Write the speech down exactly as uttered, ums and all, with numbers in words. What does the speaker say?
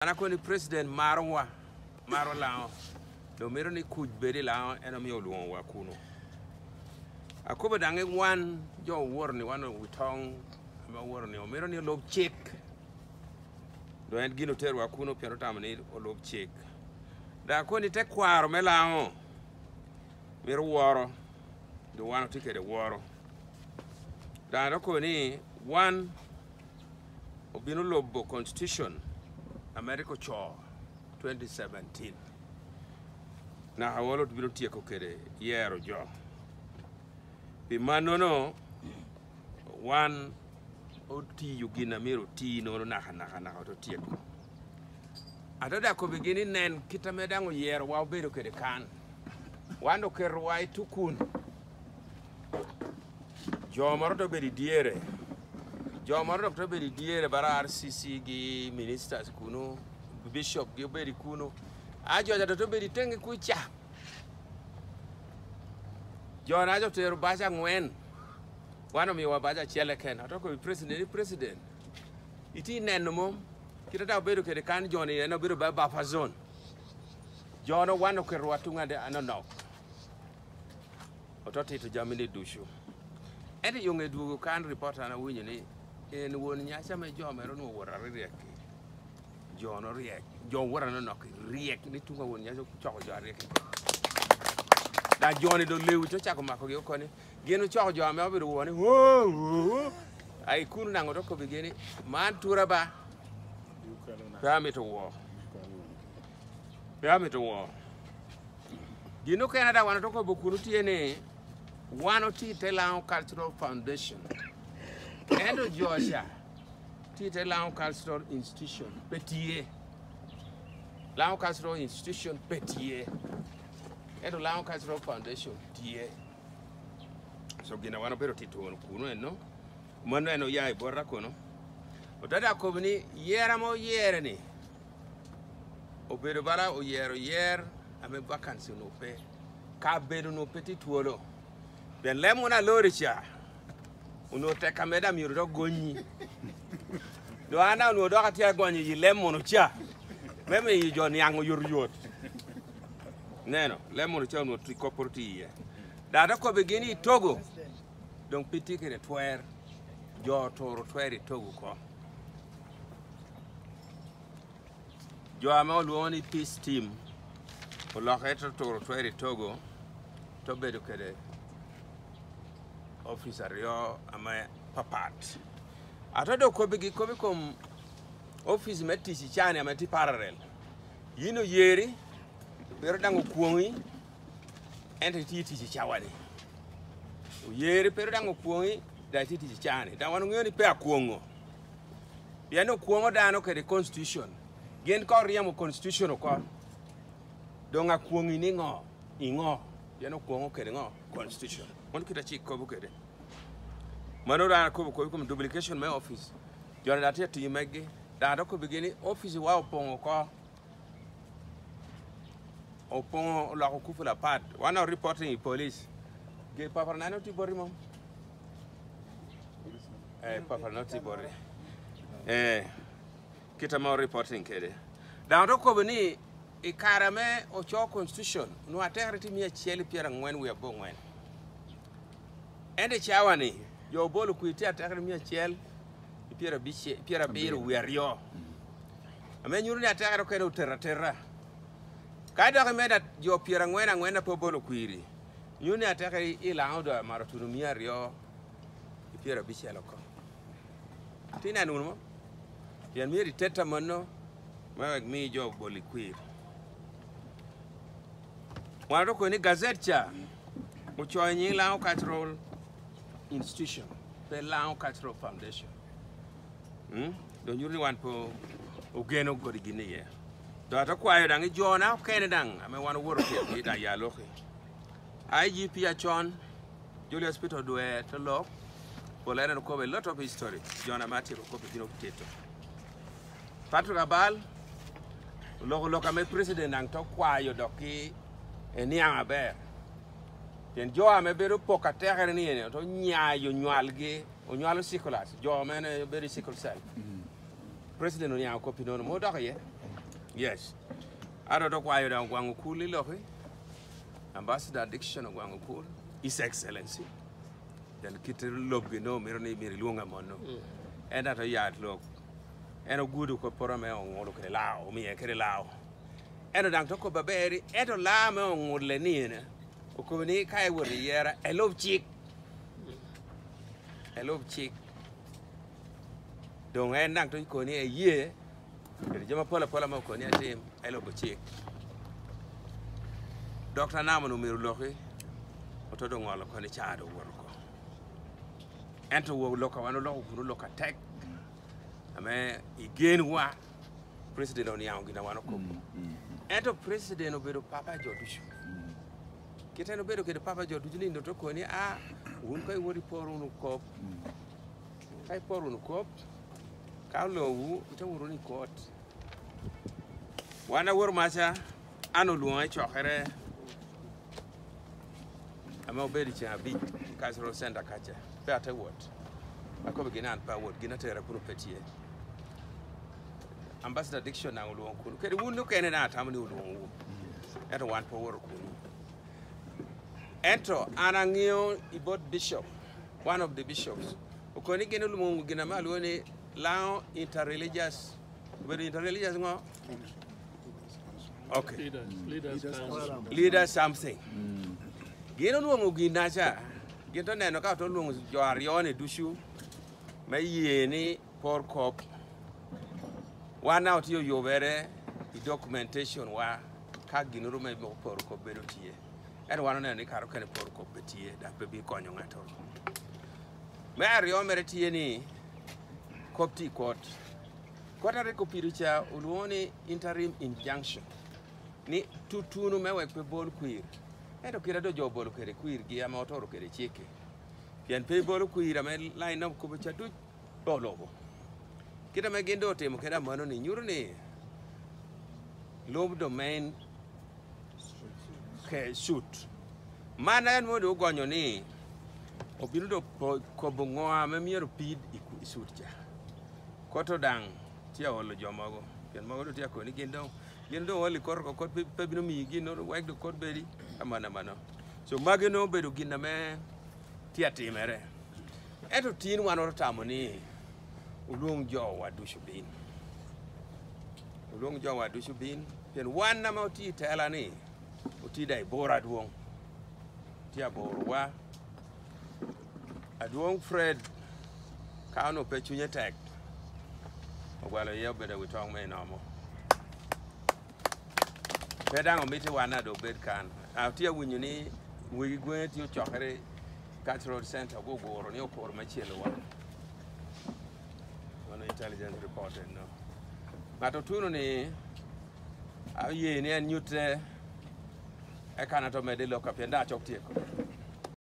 An akobo ni president marowa, maro Laŋo. Doŋ mito ni kuc bed i Laŋo, en omio olwoŋowa kuno. Akobo daŋ ni wan jo Oworo ni wan Owitoŋ ame Oworo ni omito ni olub cik. Doŋ en gin oterowa kuno pien otamo ni olub cik. Daŋ akobo ni tekwaro me Laŋo mito woro, doŋ wan otye kede woro. Daŋ dok okobo ni wan obino lubo constitution ame rik ocoo twenty seventeen. Naka wolo bino tyeko kede yero jo. Pi mannono, wan otiyo gin a myero oti nono naka, naka, naka ote tyeko. Ate daŋ kobbigi ni nen kit ame daŋ oyerowa obedo kede kan. Wan oketowa i tukun. Jo moro te obedo i dyere. Jo moro dok te obedo i dyere, bara R C C gi ministers kuno, bishop gi obedo i kuno. A jo ca dok te obedo i teŋe kuca. Jo-na ca otero bac aŋwen, wan omiowa bac acel keken. Ate kobo i president ni, "President, itye neno mom? Kit a daŋ obedo kede kan jo-ni, en obedo ba buffer zone." Jo-nu wan oketowa tuŋ ade anonok. Ote tito jami-ni ducu. Ento i yo ŋe dwogo kan, ripot an awinyo ni en won nyaci ame jo mere onwoŋo owoto aryek-ki. Jo-nu ryek, jo Oworo anonok ryek ni tuŋ a won nyaci ocoko jo aryek. Daŋ jo-ni doŋ lewi te ocako makogi oko ni gin ocoko jo ame obedo woo ni, "Woo, woo, woo." Ai, kuno daŋ ote kobbigi ni, "Man tura ba, pe amito woo, pe amito woo." Gin okene a daŋ wan ote kobo kuno tye ni, wan otye i te Laŋo Cultural Foundation. Ento jo ca tye i te Laŋo Cultural Institution, pe tye. Laŋo Cultural Institution pe tye. Ento Laŋo Cultural Foundation tye. So gin a wan obedo tito wunu kuno eno, mano en oya i bota kono. Ote daŋ kobo ni yer ame oyere-ni, obedo bala oyero yer ame vacancy onwoŋo pe, kabedo onwoŋo pe tye twolo. Pien leb munu a lori ca, onwoŋo tek ame daŋ myero dok gonnyi. Doŋ an daŋ onwoŋo dok atye agonyo i leb munu ca, me miyo jo niaŋ oyotoyot. Neno, leb munu ca onwoŋo tye, kopporo tye iye. Daŋ te kobbigi ni i Togo, doŋ pe tye kede twer, jo oturo twer i Togo oko. Jo ame olwoŋo ni Peace Team olokke te turo twer i Togo, te obedo kede opic aryo ame papat. Ate doŋ kobbigi kop i kom opic me tic i caa-ni ame tye parallel. Yin oyeri, pero daŋ okwoŋi, ento itye i tic i cawa-ni. Oyeri, pero daŋ okwoŋi, daŋ itye i tic i caa-ni. Daŋ wan oŋeo ni pe akwoŋo. Pien okwoŋo dano kede constitution. Gin ka oryemo constitution oko, doŋ akwoŋi niŋo? Iŋo? Pien okwoŋo kede ŋo? Constitution. Mano kit a cik kobo kede. Mano daŋ akobo kop i kom duplication me office. Jo-ni daŋ tye atiyo megi. Daŋ dok kobbigi ni office wa opoŋo oko. Opoŋo oloko kufula apat. Wan o reporting i police. Ge papara nani oti boti mom? Eh, papara nani oti boti. Eh, kit ame o reporting kede. Daŋ ote kobo ni i kare ame ocoo constitution, onwoŋo atekere tye mia acel i pyeraŋwen wie aboŋwen. Ento i cawa-ni, jo obolo kwir tye atekere mia acel i pyerabic-, pyerabiro wie aryo. Ame nyuto ni atekere okene oter atera. Ka dok imedo at-, jo pyeraŋwen aŋwen a pe obolo kwiri, nyuto ni atekere i Laŋo doŋ amaro tuno mia aryo i pyerabicel oko. Itye neno wunu mo? Pien myero itet amanno, me wek mi jo obol i kwir. Wan okobo ni gazette ca ocoyo nyiŋ Laŋo Cultural Institution, pe Laŋo Cultural Foundation. Mm? Doŋ nyuto ni wan pe ogeno kodi gin iye. Doŋ ate kwayo daŋ i jo-na okene daŋ ame wan owoto kedgi daŋ ya loki. I G P acon, Julius Peter Odwer te lok, pol en okobo a lot of history, jo-na ame atyeko kop i gin otito. Patrick Abal oloko lok ame president daŋ te kwayo dok ki eniaŋ aber. Pien jo ame bedo poko atekere ni ene, to nyayo nywalgi, onywalo sickle, jo ame ne bedo i sickle cell. Mm. President oniaŋ okop i nono, mo dok iye. Yes. Adodo okwayo daŋ ogwaŋ okul i loki. Ambassador Dickson ogwaŋ okul. His Excellency. Then kit lobgi no mito ni myero ilwoŋ amono. En daŋ to yat lok. En ogudo kopporo ame oŋulo kede lao, omie kede lao. Ento daŋ to kobba beri, ento lao ame oŋulle ni ene, okobo ni ka ewot i yera, elub cik. Elub cik. Doŋ en daŋ to ikoni eye, kede jami apol apol ame okoni atim, elubo cik. Dok Anam-nu myero loki, oto doŋ ŋolo koni ca doŋ owoto oko. Ento wok lok a wan oloko kun olok atek, ame i genwa, President oniaŋo gin a wan okobo. Ento President obedo papa a jo ducu. Kit en obedo kede papa a jo ducu ni, nwoto koni, "A, wun ka iwot iporo wunu kop, ka iporo wunu kop, ka olowu, ite wot wunu i kot." Wan aworo maca, an olwoŋa i cokere ame obedo i ceŋ abic i Cultural Center kaca, pe ate wot. Akobo gin an pe awot, gin atera kuno pe tye. Ambassador Dickson daŋ olwoŋo kuno. Kede wun okene daŋ atamo ni olwoŋowu. Ento wan pe owoto kuno. Ento an aŋeo i bot bishop, one of the bishops, okoni gin olwoŋo gin ame alwoŋo ni Lango Interreligious, obedo Interreligious ŋo? Okay. Leaders, leaders council. Leaders something. Gin olwoŋo ginaca, gin to neno ka to lwoŋo jo aryo-ni ducu, me ye ni por kop. Wan daŋ otye oyubere i documentation wa, ka ginoro me poro kop bedo tye. Ento wan oneno ni kara okene poro kop pe tye, dok pe bikonyo ŋattoro. Me aryo mere tye ni, kop tye i kot. Kot a rik opido ca olwoŋo ni interim injunction, ni tutunu me wek pe bol kwir. Ento kite a doŋ jo obolo kede kwirgi ame otoro kede cik-ki. Pien pe ibolo kwir ame lain dok kobo ca duc, pe olubo. Kit ame gin doŋ otimo kede amanoni, nyuto ni lub domain ke cut. Man en mono doŋ ogonyo ni obino doŋ po-, kobo ŋo ame myero pid i ku-, i cut ca. Kot to daŋ tye aolo jo mogo, pien mogo doŋ tye akobo ni gin doŋ, gin doŋ olo i kot oko, kot pe, pe bino miyi ginnoro, wek doŋ kot bedi aman amano. So magi onwoŋo obedo gin ame tye atimere. Ento tin wan otamo ni olwoŋ jowa ducu bin. Olwoŋ jowa ducu bin, pien wan ame otye i tela-ni, otye daŋ i bur adwoŋ. Tye aborowa. Adwoŋ Fred, ka onwoŋo pe cunye tek, ogwalo iye obedo i wi toŋ me inomo. Pe daŋ omito wan a doŋ bed kan. Atye awinyo ni wegi gweŋe tye ocokere i Cultural Center, oguguro ni okuro me celo wan. Mano intelligence report enno. Ŋat otuno ni, aye ni en nyutte, eka an ato medde i lokka, pien daŋ acok tyeko.